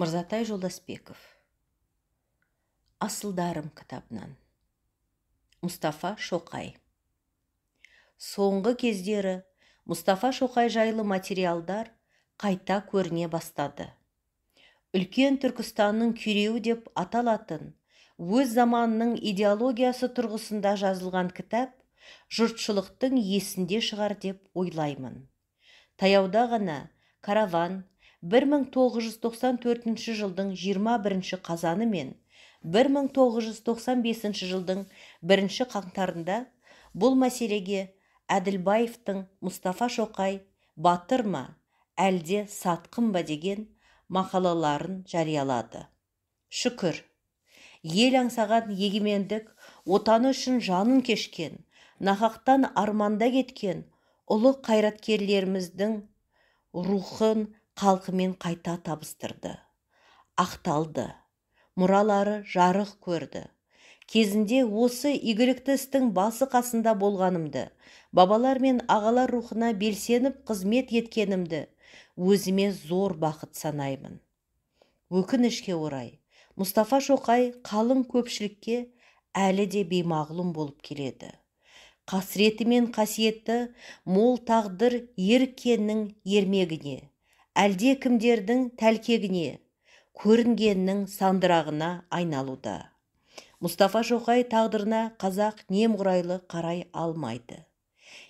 Мырзатай Жолдасбеков. Асылдарым кітабынан. Мұстафа Шоқай. Соңғы кездері Мұстафа Шоқай жайлы материалдар қайта көріне бастады. Үлкен Түркістанның күйреуі деп аталатын, өз заманының идеологиясы тұрғысында жазылған кітап жұртшылықтың есінде шығар деп ойлаймын. Таяуда ғана Караван 1994 жылдың 21 қазаны мен 1995 жылдың 1 қаңтарында бұл мәселеге Әділбаевтың «Мұстафа Шоқай батыр ма, әлде сатқын ба» деген мақалаларын жариялады. Шүкір, ел аңсаған егемендік отаны үшін жанын кешкен, нақақтан арманда кеткен ұлы қайраткерлеріміздің рухын халқымен қайта табыстырды. Ақталды, мұралары жарық көрді. Кезінде осы игілікті істің басы қасында болғанымды, бабалар мен ағалар рухына белсеніп қызмет еткенімді өзіме зор бақыт санаймын. Өкінішке орай, Мұстафа Шоқай қалың көпшілікке әлі де беймағлұм болып келеді. Қасіреті мен қасиетті мол тағдыр еріккеннің ермегіне, әлде кімдердің тәлкегіне, көрінгеннің сандырағына айналуда. Мұстафа Шоқай тағдырына қазақ немқұрайлы қарай алмайды.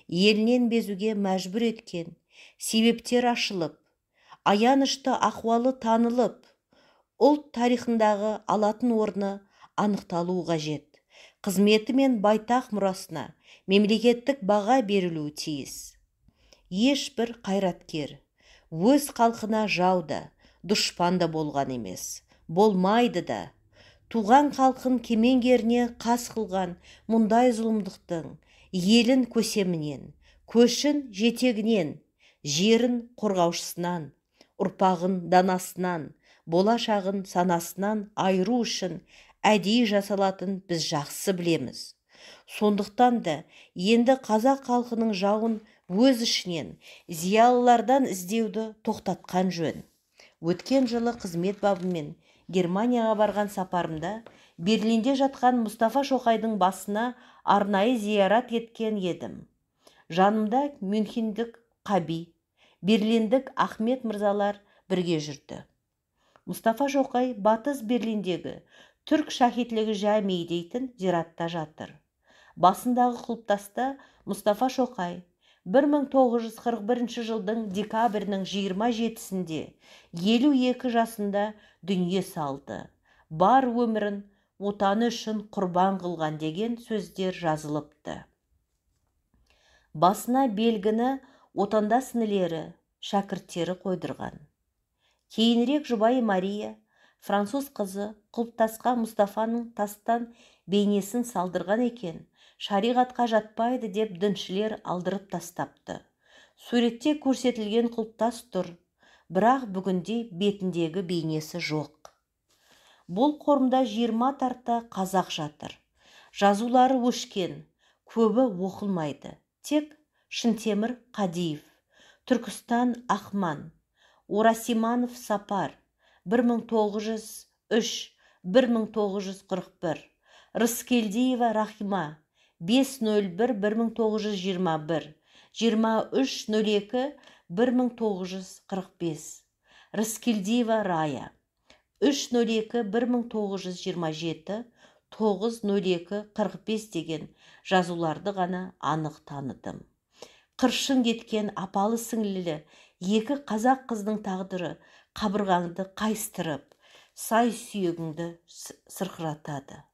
Елінен безуге мәжбүр еткен себептер ашылып, аянышты ахуалы танылып, ұлт тарихындағы алатын орны анықталуы қажет. Қызметі мен байтақ мұрасына мемлекеттік баға берілуі тиіс. Ешбір қайраткер өз халқына жау да, дұшпан да болған емес, болмайды да. Туған халқын кемеңгеріне қас қылған мұндай зұлымдықтың елін көсемінен, көшін жетегінен, жерін қорғаушысынан, ұрпағын данасынан, болашағын санасынан айыру үшін әдейі жасалатын біз жақсы білеміз. Сондықтан да енді қазақ халқының жауын өз ішінен, зиялылардан іздеуді тоқтатқан жөн. Өткен жылы қызмет бабымен Германияға барған сапарымда Берлинде жатқан Мұстафа Шоқайдың басына арнайы зиярат еткен едім. Жанымда Мюнхендік Қаби, Берлиндік Ахмет мырзалар бірге жүрді. Мұстафа Шоқай Батыс Берлиндегі Түрк шахитлігі жәмиі дейтін зиратта жатыр. Басындағы құлпытаста Мұстафа Шоқай 1941 жылдың декабрінің 27-сінде 52 жасында дүние салды. Бар өмірін отаны үшін құрбан қылған деген сөздер жазылыпты. Басына белгіні отандас інілері, шәкірттері қойдырған. Кейінірек жұбайы Мария, француз қызы, құлпытасқа Мұстафаның тастан бейнесін салдырған екен, шариғатқа жатпайды деп діншілер алдырып тастапты. Суретте көрсетілген құлпытас тұр, бірақ бүгінде бетіндегі бейнесі жоқ. Бұл қорымда 20 тарта қазақ жатыр. Жазулары өшкен, көбі оқылмайды. Тек Шынтемір Қадиев, Түркістан Ахман, Орасиманов Сапар, 1903-1941, Рыскелдиева Рахима, 5.01.1921, 23.02.1945, Рыскелдиева Рая, 3.02.1927, 9.02.45 деген жазуларды ғана анық таныдым. Қыршын кеткен апалы сіңлілі екі қазақ қыздың тағдыры қабырғаңды қайыстырып, сай сүйегіңді сырқыратады.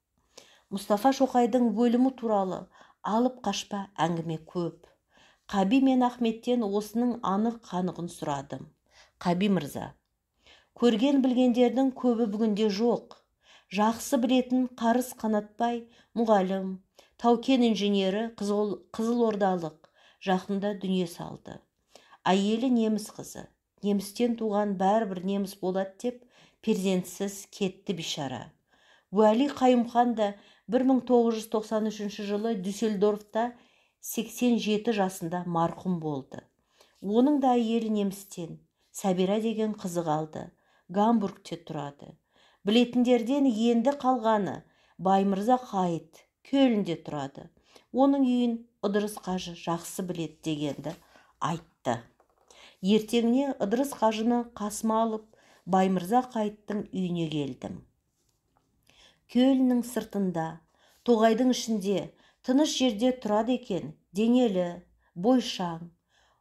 Мұстафа Шоқайдың өлімі туралы алып қашпа әңгіме көп. Қаби мен Ахметтен осының анық қанығын сұрадым. Қаби мырза, көрген білгендердің көбі бүгінде жоқ. Жақсы білетін Қарыс Қанатбай мұғалім, тау-кен инженері Қызылордалық жақында дүние салды. Әйелі неміс қызы. Немістен туған бәрібір неміс болады деп перзентсіз кетті бишара. Уәли Қайымхан да 1993 жылы Дюссельдорфта 87 жасында марқұм болды. Оның да әйелі немістен, Сәбира деген қызы қалды. Гамбургте тұрады. Білетіндерден енді қалғаны Баймырза Қайыт Көлінде тұрады. Оның үйін Ыдырыс қажы жақсы біледі дегенді айтты. Ертеңіне Ыдырыс қажыны қасыма алып, Баймырза Қайыттың үйіне келдім. Көлінің сыртында, тоғайдың ішінде, тыныш жерде тұрады екен. Денелі, бойшаң,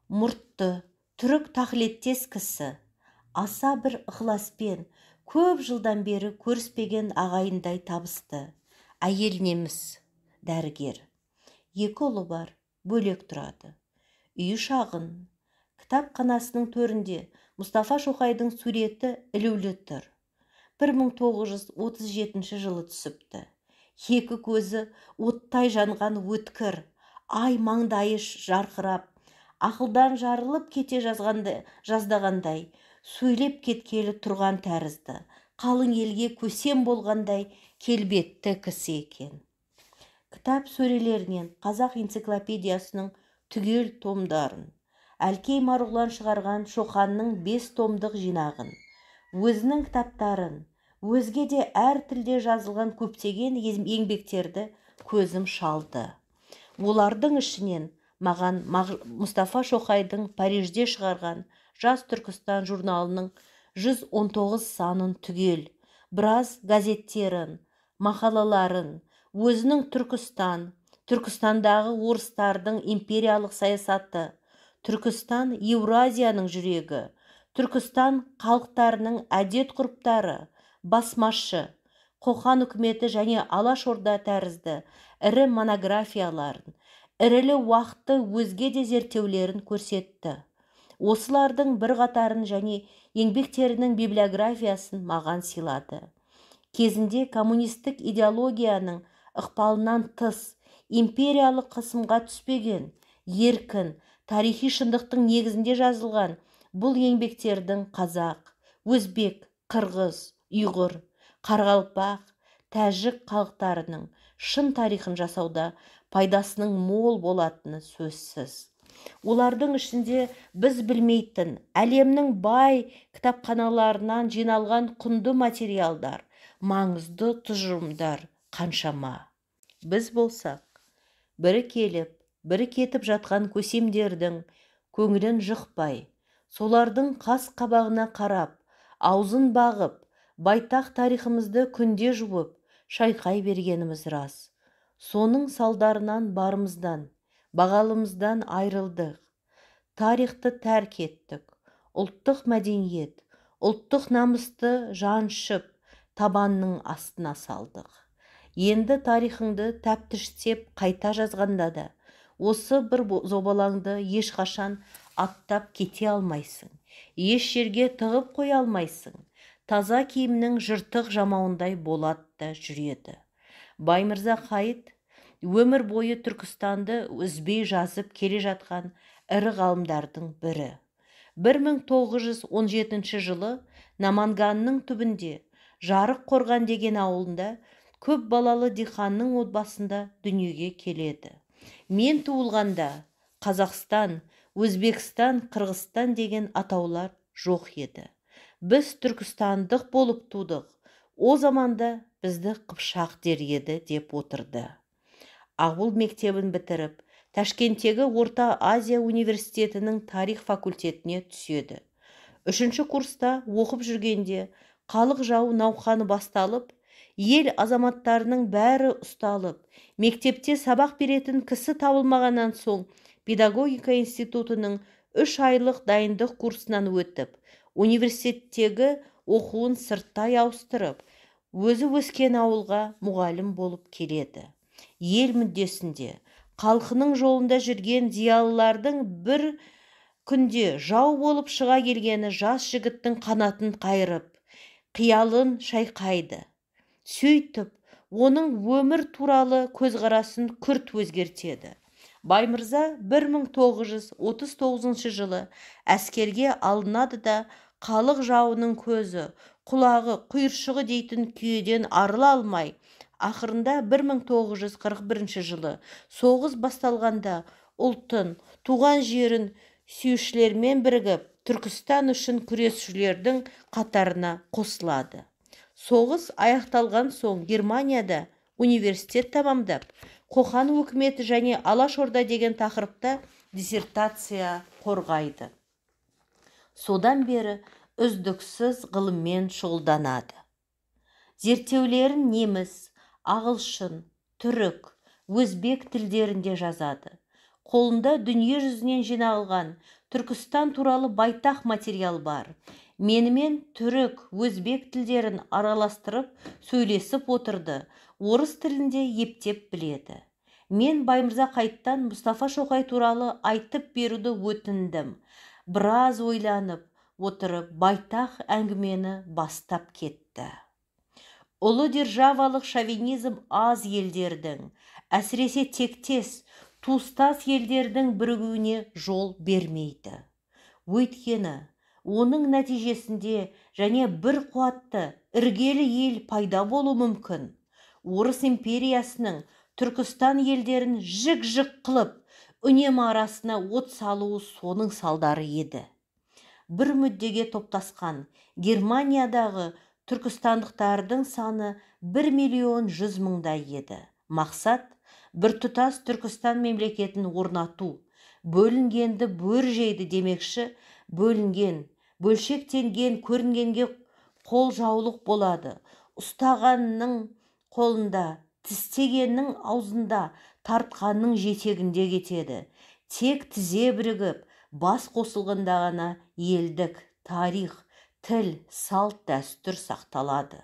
мұртты, түрік тақылеттес кісі. Аса бір ықыласпен көп жылдан бері көріспеген ағайындай табысты. Әйел неміс, дәрігер. Екі ұлы бар, бөлек тұрады. Үйі шағын. Кітапханасының төрінде Мұстафа Шоқайдың суреті ілулі тұр. 1937 жылы түсіпті. Екі көзі оттай жанған өткір, ай маңдайы жарқырап, ақылдан жарылып кете жаздағандай, сөйлеп кеткелі тұрған тәрізді, қалың елге көсем болғандай келбетті кісі екен. Кітап сөрелерінен Қазақ энциклопедиясының түгел томдарын, Әлкей Марғұлан шығарған Шоқанның 5 томдық жинағын, өзінің кітаптарын, өзге де әр тілде жазылған көптеген еңбектерді көзім шалды. Олардың ішінен маған Мұстафа Шоқайдың Парижде шығарған Жас Түркістан журналының 119 санын түгел, біраз газеттерін, мақалаларын, өзінің Түркістан, Түркістандағы орыстардың империялық саясаты, Түркістан Еуразияның жүрегі, Түркістан халықтарының әдет-ғұрыптары, басмашы, Қоқан үкіметі және Алашорда тәрізді ірі монографияларын, ірілі уақытты өзге де зерттеулерін көрсетті. Осылардың бір қатарын және еңбектерінің библиографиясын маған сыйлады. Кезінде коммунистік идеологияның ықпалынан тыс, империялық қысымға түспеген, еркін, тарихи шындықтың негізінде жазылған бұл еңбектердің қазақ, өзбек, қырғыз, ұйғыр, қарақалпақ, тәжік халықтарының шын тарихын жасауда пайдасының мол болатыны сөзсіз. Олардың ішінде біз білмейтін әлемнің бай кітапханаларынан жиналған құнды материалдар, маңызды тұжырымдар қаншама. Біз болсақ, бірі келіп, бірі кетіп жатқан көсемдердің көңілін жықпай, солардың қас қабағына қарап, аузын бағып, байтақ тарихымызды күнде жуып, шайқай бергеніміз рас. Соның салдарынан барымыздан, бағалымыздан айырылдық. Тарихты тәрк еттік. Ұлттық мәдениет, ұлттық намысты жаншып, табанның астына салдық. Енді тарихыңды тәптіштеп қайта жазғанда да, осы бір зобалаңды ешқашан аттап кете алмайсың, еш жерге тығып қоя алмайсың. Таза киімнің жыртық жамауындай болады да жүреді. Баймырза Қайыт өмір бойы Түркістанды үзбей жазып келе жатқан ірі ғалымдардың бірі. 1917 жылы Наманганның түбінде Жарық Қорған деген ауылында көп балалы диқанның отбасында дүниеге келеді. Мен туылғанда Қазақстан, Өзбекстан, Қырғызстан деген атаулар жоқ еді. Біз түркістандық болып тудық. О заманда бізді қыпшақ дер еді деп отырды. Ауыл мектебін бітіріп, Ташкенттегі Орта Азия университетінің тарих факультетіне түседі. 3-ші курста оқып жүргенде халық жауы науқаны басталып, ел азаматтарының бәрі ұсталып, мектепте сабақ беретін кісі табылмағаннан соң педагогика институтының 3 айлық дайындық курсынан өтіп, университеттегі оқуын сырттай ауыстырып, өзі өскен ауылға мұғалім болып келеді. Ел мүддесінде, халқының жолында жүрген зиялылардың бір күнде жау болып шыға келгені жас жігіттің қанатын қайырып, қиялын шайқайды. Сөйтіп, оның өмір туралы көзқарасын күрт өзгертеді. Баймырза 1939 жылы әскерге алынады да, халық жауының көзі, құлағы, құйыршығы дейтін күйеден арыла алмай, ақырында 1941 жылы соғыс басталғанда ұлтын, туған жерін сүйушілермен бірігіп, Түркістан үшін күресшілердің қатарына қосылады. Соғыс аяқталған соң Германияда университет тамамдап, Қоқан өкіметі және Алашорда деген тақырыпта диссертация қорғайды. Содан бері үздіксіз ғылыммен шұғылданады. Зерттеулерін неміс, ағылшын, түрік, өзбек тілдерінде жазады. Қолында дүние жүзінен жиналған Түркістан туралы байтақ материал бар. Менімен түрік, өзбек тілдерін араластырып сөйлесіп отырды, орыс тілінде ептеп біледі. Мен Баймырза Қайыптан Мұстафа Шоқай туралы айтып беруді өтіндім. Біраз ойланып отырып, байтақ әңгімені бастап кетті. Ұлы державалық шовинизм аз елдердің, әсіресе тектес, туыстас елдердің бірігуіне жол бермейді. Өйткені оның нәтижесінде және бір қуатты, іргелі ел пайда болуы мүмкін. Орыс империясының Түркістан елдерін жік-жік қылып, үнемі арасына от салуы соның салдары еді. Бір мүддеге топтасқан Германиядағы түркістандықтардың саны 1 100 000-дай еді. Мақсат біртұтас Түркістан мемлекетін орнату. Бөлінгенді бөр жейді демекші, бөлінген, бөлшектенген көрінгенге қол жаулық болады. Ұстағанның қолында, тістегеннің аузында, тартқанның жетегінде кетеді. Тек тізе бірігіп, бас қосылғанда ғана елдік, тарих, тіл, салт, дәстүр сақталады.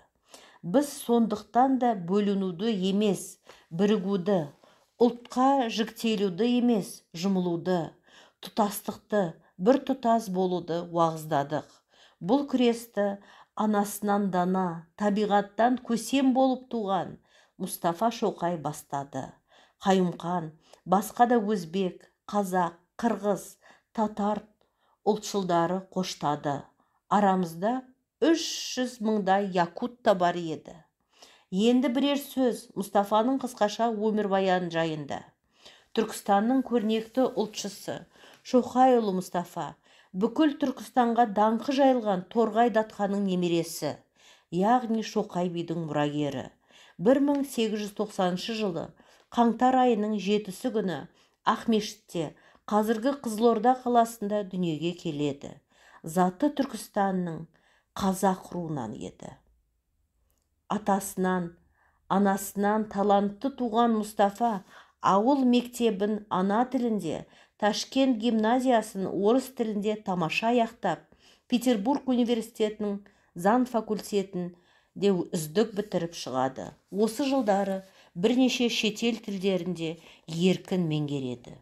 Біз сондықтан да бөлінуді емес, бірігуді, ұлтқа жіктелуді емес, жұмылуды, тұтастықты, бір тұтас болуды уағыздадық. Бұл күресті анасынан дана, табиғаттан көсем болып туған Мұстафа Шоқай бастады. Қайымқан, басқа да өзбек, қазақ, қырғыз, татар ұлтшылдары қоштады. Арамызда 300 мыңдай якут та бар еді. Енді бірер сөз Мұстафаның қысқаша өмірбаяны жайында. Түркістанның көрнекті ұлтшысы Шоқайұлы Мұстафа бүкіл Түркістанға даңқы жайылған Торғай датқаның немересі, яғни Шоқай бидің мұрагері. 1890 жылы қаңтар айының 7 күні Ақмешітте, қазіргі Қызылорда қаласында дүниеге келеді. Заты Түркістанның қазақ руынан еді. Атасынан, анасынан талантты туған Мұстафа ауыл мектебін ана тілінде, Ташкент гимназиясын орыс тілінде тамаша аяқтап, Петербург университетінің заң факультетін де үздік бітіріп шығады. Осы жылдары бірнеше шетел тілдерінде еркін меңгереді.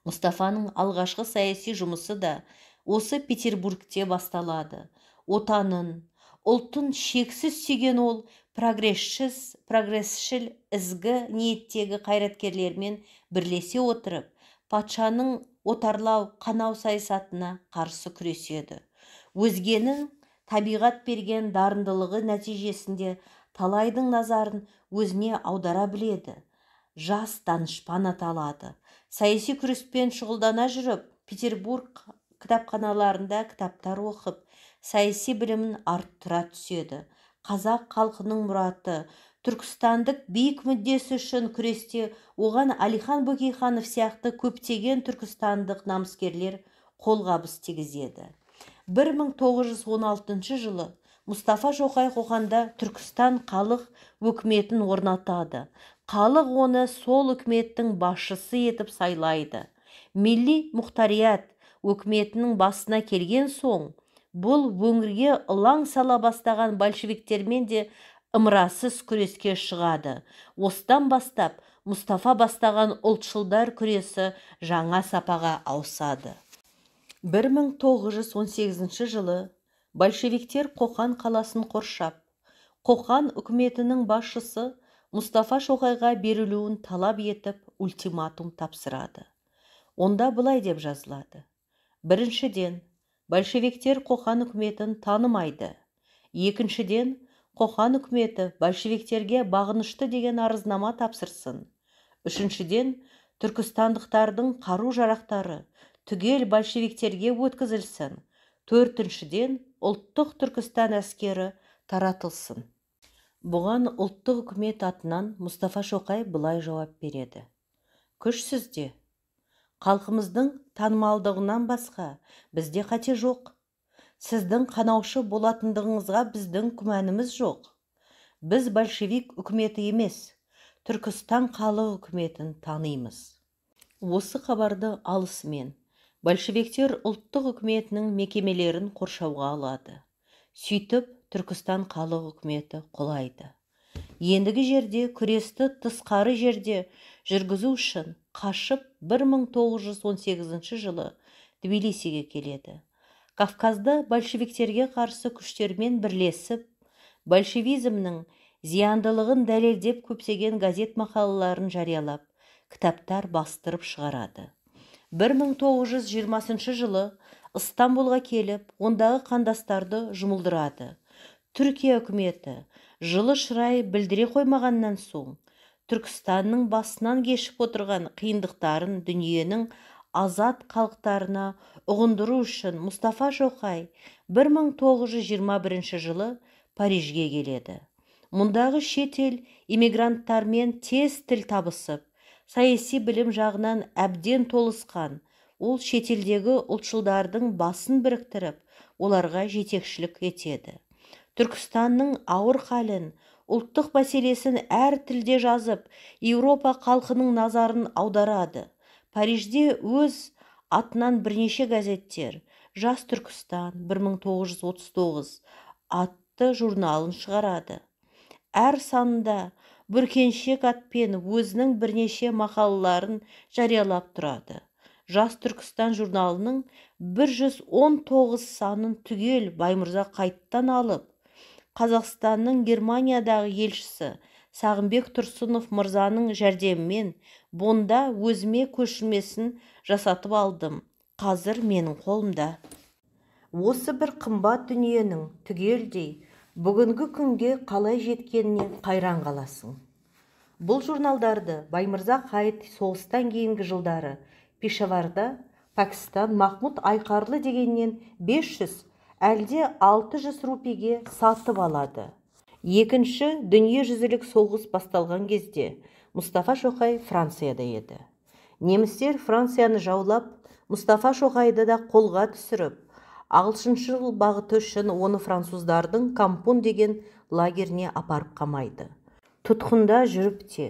Мұстафаның алғашқы саяси жұмысы да осы Петербургте басталады. Отанын, ұлтын шексіз сүйген ол прогресшіл ізгі ниеттегі қайраткерлермен бірлесе отырып, патшаның отарлау, қанау саясатына қарсы күреседі. Өзгенің табиғат берген дарындылығы нәтижесінде талайдың назарын өзіне аудара біледі. Жас данышпан аталады. Саяси күреспен шұғылдана жүріп, Петербург кітапханаларында кітаптар оқып, саяси білімін арттыра түседі. Қазақ халқының мұраты, түркістандық биік мүддесі үшін күресте оған Әлихан Бөкейханов сияқты көптеген түркістандық намыскерлер қолғабыс тигізеді. 1916 жылы Мұстафа Шоқай Қоқанда Түркістан халық өкіметін орнатады. Халық оны сол үкіметтің басшысы етіп сайлайды. Милли мұхтарият өкіметінің басына келген соң, бұл өңірге ылаң сала бастаған большевиктермен де ымырасыз күреске шығады. Осыдан бастап Мұстафа бастаған ұлтшылдар күресі жаңа сапаға ауысады. 1918 жылы большевиктер Қоқан қаласын қоршап, Қоқан үкіметінің басшысы Мұстафа Шоқайға берілуін талап етіп ультиматум тапсырады. Онда былай деп жазылады. Біріншіден, большевиктер Қоқан үкіметін танымайды. Екіншіден, Қоқан үкіметі большевиктерге бағынышты деген арызнама тапсырсын. Үшіншіден, түркістандықтардың қару-жарақтары түгел большевиктерге өткізілсін. Төртіншіден, ұлттық Түркістан әскері таратылсын. Бұған ұлттық үкімет атынан Мұстафа Шоқай былай жауап береді. Күш сізде. Халқымыздың танымалдығынан басқа бізде қате жоқ. Сіздің қанаушы болатындығыңызға біздің күмәніміз жоқ. Біз большевик үкіметі емес, Түркістан халық үкіметін танимыз. Осы хабарды алысымен большевиктер ұлттық үкіметінің мекемелерін қоршауға алады. Сөйтіп, Түркістан халық үкіметі құлайды. Ендігі жерде күресті тысқары жерде жүргізу үшін қашып 1918 жылы Тбилисиге келеді. Кавказда большевиктерге қарсы күштермен бірлесіп, большевизмнің зияндылығын дәлелдеп көптеген газет мақалаларын жариялап, кітаптар бастырып шығарады. 1920 жылы Ыстанбұлға келіп, ондағы қандастарды жұмылдырады. Түркия үкіметі жылы шырай білдіре қоймағаннан соң, Түркістанның басынан кешіп отырған қиындықтарын дүниенің азат халықтарына ұғындыру үшін Мұстафа Шоқай 1921 жылы Парижге келеді. Мұндағы шетел иммигранттармен тез тіл табысып, саяси білім жағынан әбден толысқан, ол шетелдегі ұлтшылдардың басын біріктіріп, оларға жетекшілік етеді. Түркістанның ауыр халін, ұлттық мәселесін әр тілде жазып, Еуропа халқының назарын аударады. Парижде өз атынан бірнеше газеттер, Жас Түркістан 1939 атты журналын шығарады. Әр санында бүркеншек атпен өзінің бірнеше мақалаларын жариялап тұрады. Жас Түркістан журналының 119 санын түгел Баймырза қайттан алып, Қазақстанның Германиядағы елшісі Сағынбек Тұрсынов мырзаның жәрдемімен Бонда өзіме көшірмесін жасатып алдым. Қазір менің қолымда. Осы бір қымбат дүниенің түгелдей бүгінгі күнге қалай жеткеніне қайран қаласың. Бұл журналдарды Баймырза Қайт соғыстан кейінгі жылдары Пешаварда Пәкістан Махмұд Айқарлы дегеннен 500 әлде 600 рупиге сатып алады. Екінші дүниежүзілік соғыс басталған кезде Мұстафа Шоқай Францияда еді. Немістер Францияны жаулап, Мұстафа Шоқайды да қолға түсіріп, ағылшыншыл бағыты үшін оны француздардың Кампон деген лагеріне апарып қамайды. Тұтқында жүріп те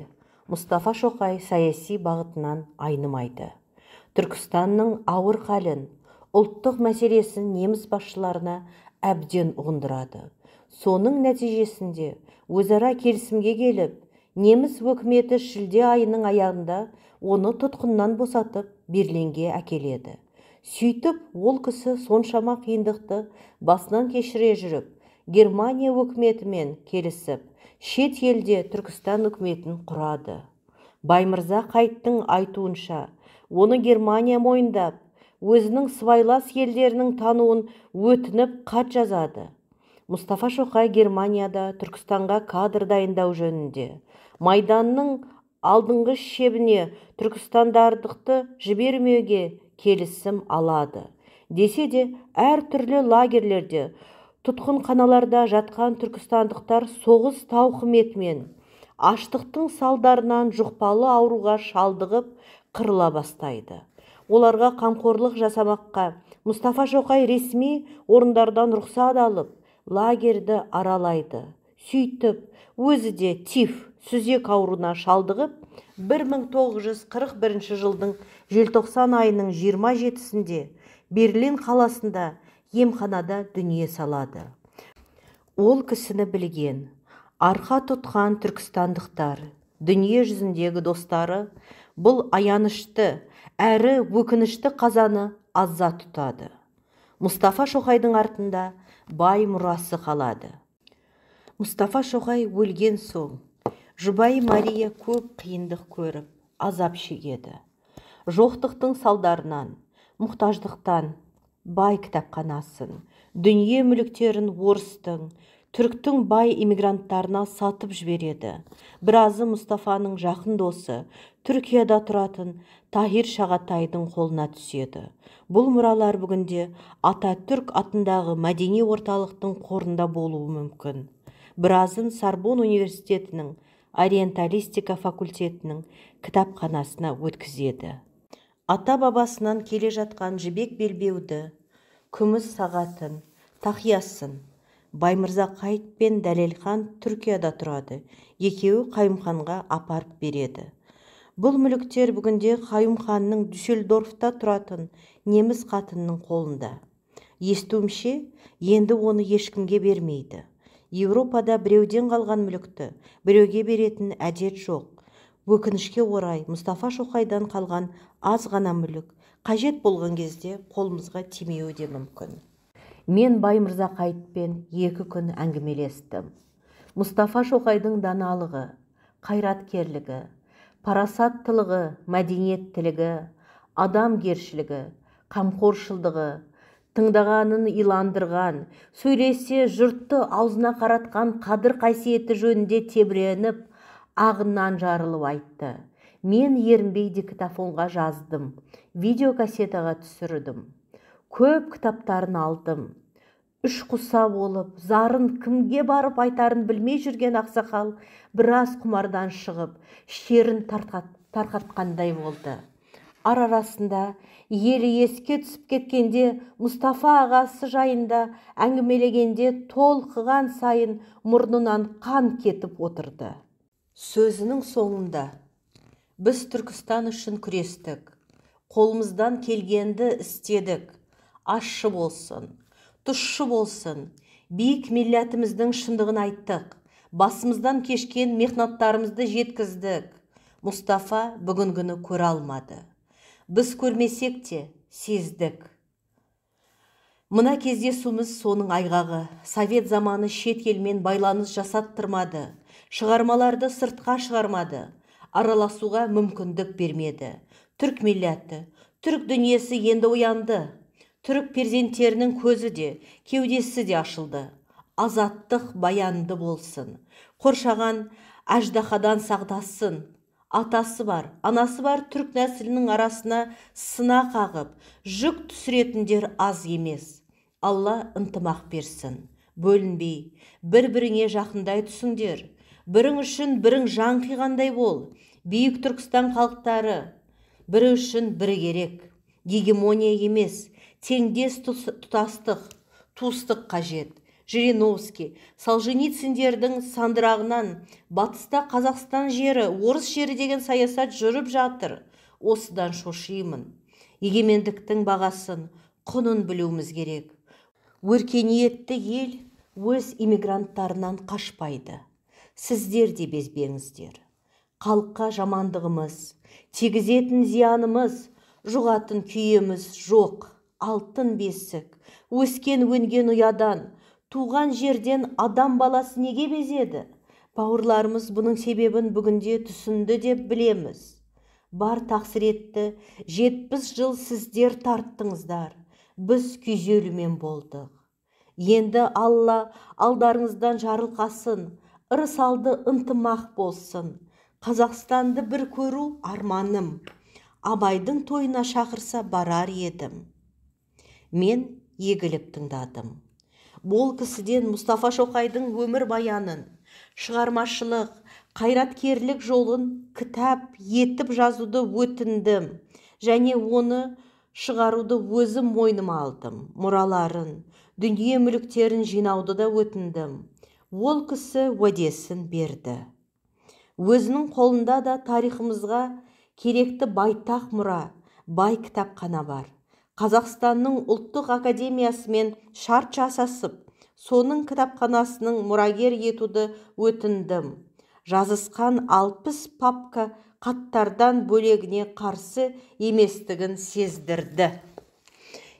Мұстафа Шоқай саяси бағытынан айнымайды. Түркістанның ауыр халін, ұлттық мәселесін неміс басшыларына әбден ұғындырады. Соның нәтижесінде өзара келісімге келіп, неміс өкіметі шілде айының аяғында оны тұтқыннан босатып Берлинге әкеледі. Сөйтіп, ол кісі соншама қиындықты басынан кешіре жүріп, Германия өкіметімен келісіп, шет елде Түркістан үкіметін құрады. Баймырза Қайттың айтуынша, оны Германия мойындап, өзінің сыбайлас елдерінің тануын өтініп хат жазады. Мұстафа Шоқай Германияда Түркістанға кадр дайындау жөнінде майданның алдыңғы шебіне түркістандардықты жібермеуге келісім алады. Десе де, әр түрлі лагерлерде, тұтқынханаларда жатқан түркістандықтар соғыс тауқыметімен, аштықтың салдарынан жұқпалы ауруға шалдығып қырыла бастайды. Оларға қамқорлық жасамаққа Мұстафа Шоқай ресми орындардан рұқсат алып, лагерді аралайды. Сөйтіп, өзі де тиф, сүзек ауруына шалдығып, 1941 жылдың желтоқсан айының 27-сінде Берлин қаласында емханада дүние салады. Ол кісіні білген, арқа тұтқан түркістандықтар, дүние жүзіндегі достары бұл аянышты әрі өкінішті қазаны аза тұтады. Мұстафа Шоқайдың артында бай мұрасы қалады. Мұстафа Шоқай өлген соң, жұбайы Мария көп қиындық көріп, азап шегеді. Жоқтықтың салдарынан, мұқтаждықтан бай кітапханасын, дүние мүліктерін орыстың, Түріктің бай иммигранттарына сатып жібереді. Біразы Мұстафаның жақын досы, Түркияда тұратын Тахир Шағатайдың қолына түседі. Бұл мұралар бүгінде Ататүрк атындағы мәдени орталықтың қорында болуы мүмкін. Біразын Сорбон университетінің ориенталистика факультетінің кітапханасына өткізеді. Ата-бабасынан келе жатқан жібек белбеуді, күміс сағатын, тақиясын Баймырза Қайыт пен Дәлелхан Түркияда тұрады. Екеуі Қайымханға апарып береді. Бұл мүліктер бүгінде Қайымханның Дюссельдорфта тұратын неміс қатынының қолында. Естуімше, енді оны ешкімге бермейді. Еуропада біреуден қалған мүлікті біреуге беретін әдет жоқ. Өкінішке орай, Мұстафа Шоқайдан қалған аз ғана мүлік қажет болған кезде қолымызға тимеуі де мүмкін. Мен Баймырза Қайытпен 2 күн әңгімелестім. Мұстафа Шоқайдың даналығы, қайраткерлігі, парасаттылығы, мәдениеттілігі, адамгершілігі, қамқоршылдығы, тыңдағанын иландырған, сөйлесе жұртты аузына қаратқан қадір қасиеті жөнінде тебіреніп, ағынан жарылып айтты. Мен ерінбей диктофонға жаздым, видеокассетаға түсірдім. Көп кітаптарын алдым. Үш құса болып, зарын кімге барып айтарын білмей жүрген ақсақал біраз құмардан шығып, шерін тарқатқандай болды. Ар арасында елі еске түсіп кеткенде, Мұстафа ағасы жайында әңгімелегенде толқыған сайын мұрнынан қан кетіп отырды. Сөзінің соңында: «Біз Түркістан үшін күрестік, қолымыздан келгенді істедік. Ащы болсын, тұщы болсын, биік милләтіміздің шындығын айттық, басымыздан кешкен мехнаттарымызды жеткіздік. Мұстафа бүгінгіні көре алмады. Біз көрмесек те сездік. Мына кездесуіміз соның айғағы. Совет заманы шет елмен байланыс жасаттырмады, шығармаларды сыртқа шығармады, араласуға мүмкіндік бермеді. Түрк милләті, түрк дүниесі енді оянды. Түрік перзенттерінің көзі де, кеудесі де ашылды. Азаттық баянды болсын. Қоршаған аждаһадан сақтасын. Атасы бар, анасы бар түрік нәсілінің арасына сына қағып, жүк түсіретіндер аз емес. Алла ынтымақ берсін. Бөлінбей, бір-біріңе жақындай түсіңдер. Бірің үшін бірің жан қиғандай бол. Биік Түркістан халықтары бірі үшін бірі керек. Гегемония емес, теңдес тұтастық, туыстық қажет. Жириновский, Солженицындердің сандырағынан батыста Қазақстан жері, орыс жері деген саясат жүріп жатыр. Осыдан шошимын. Егемендіктің бағасын, құнын білуіміз керек. Өркениетті ел өз иммигранттарынан қашпайды. Сіздер де безбеңіздер. Халыққа жамандығымыз, тигізетін зиянымыз, жұғатын күйеміз жоқ. Алтын бесік, өскен өнген ұядан, туған жерден адам баласы неге безеді? Бауырларымыз бұның себебін бүгінде түсінді деп білеміз. Бар тақсіретті 70 жыл сіздер тарттыңыздар, біз күйзелумен болдық. Енді Алла алдарыңыздан жарылқасын, ырыс алды ынтымақ болсын. Қазақстанды бір көру арманым. Абайдың тойына шақырса барар едім. Мен егіліп тыңдадым. Бұл кісіден Мұстафа Шоқайдың өмір баянын, шығармашылық, қайраткерлік жолын кітап етіп жазуды өтіндім және оны шығаруды өзім мойныма алдым. Мұраларын, дүние мүліктерін жинауды да өтіндім. Ол кісі уәдесін берді. Өзінің қолында да тарихымызға керекті байтақ мұра, бай кітапхана бар. Қазақстанның ұлттық академиясымен шарт жасасып, соның кітапханасының мұрагер етуді өтіндім. Жазысқан 60 папка қаттардан бөлегіне қарсы еместігін сездірді.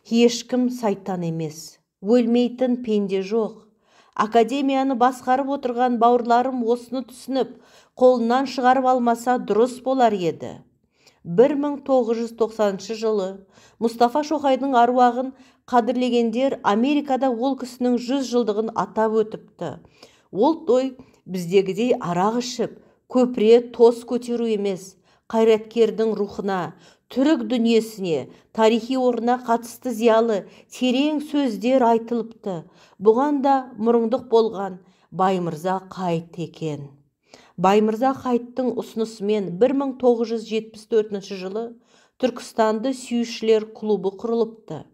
Ешкім сайтан емес, өлмейтін пенде жоқ. Академияны басқарып отырған бауырларым осыны түсініп, қолынан шығарып алмаса дұрыс болар еді. 1990 жылы Мұстафа Шоқайдың аруағын қадірлегендер Америкада ол кісінің 100 жылдығын атап өтіпті. Ол той біздегідей арақ ішіп, көпіре тос көтеру емес, қайраткердің рухына, түрік дүниесіне, тарихи орнына қатысты зиялы, терең сөздер айтылыпты. Бұған да мұрындық болған Баймырза Қайт екен. Баймырза Қайттың ұсынысымен 1974 жылы Түркістанды сүйушілер клубы құрылыпты.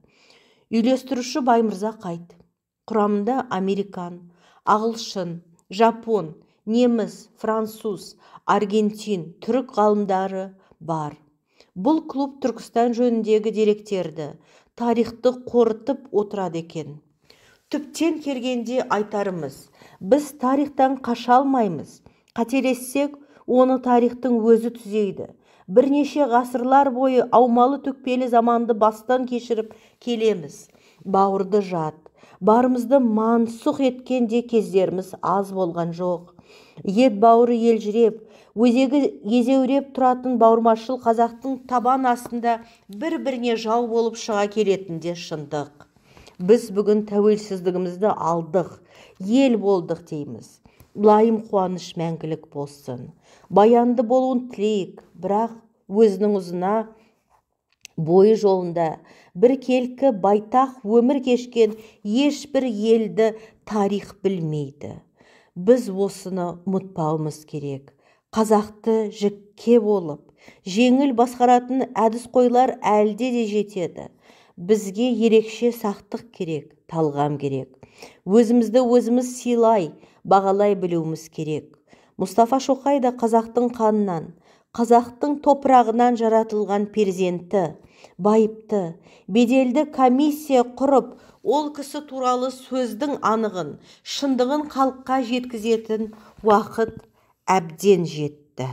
Үйлестіруші Баймырза Қайт. Құрамында американ, ағылшын, жапон, неміс, француз, аргентин, түрік ғалымдары бар. Бұл клуб Түркістан жөніндегі деректерді, тарихты қорытып отырады екен. Түптен келгенде айтарымыз, біз тарихтан қаша алмаймыз. Қателессек, оны тарихтың өзі түзейді. Бірнеше ғасырлар бойы аумалы-төкпелі заманды бастан кешіріп келеміз. Бауырды жат, барымызды мансұқ еткен де кездеріміз аз болған жоқ. Ет бауыры елжіреп, өзегі езеуреп тұратын бауырмашыл қазақтың табан астында бір-біріне жау болып шыға келетін де шындық. Біз бүгін тәуелсіздігімізді алдық, ел болдық дейміз. Лайым қуаныш мәңгілік болсын. Баянды болуын тілейік, бірақ өзінің ұзына бойы жолында біркелкі байтақ өмір кешкен ешбір елді тарих білмейді. Біз осыны ұмытпауымыз керек. Қазақты жікке болып, жеңіл басқаратын әдісқойлар әлде де жетеді. Бізге ерекше сақтық керек, талғам керек. Өзімізді өзіміз сыйлай, бағалай білуіміз керек. Мұстафа Шоқай да қазақтың қанынан, қазақтың топырағынан жаратылған перзенті, байыпты, беделді комиссия құрып, ол кісі туралы сөздің анығын, шындығын халыққа жеткізетін уақыт әбден жетті.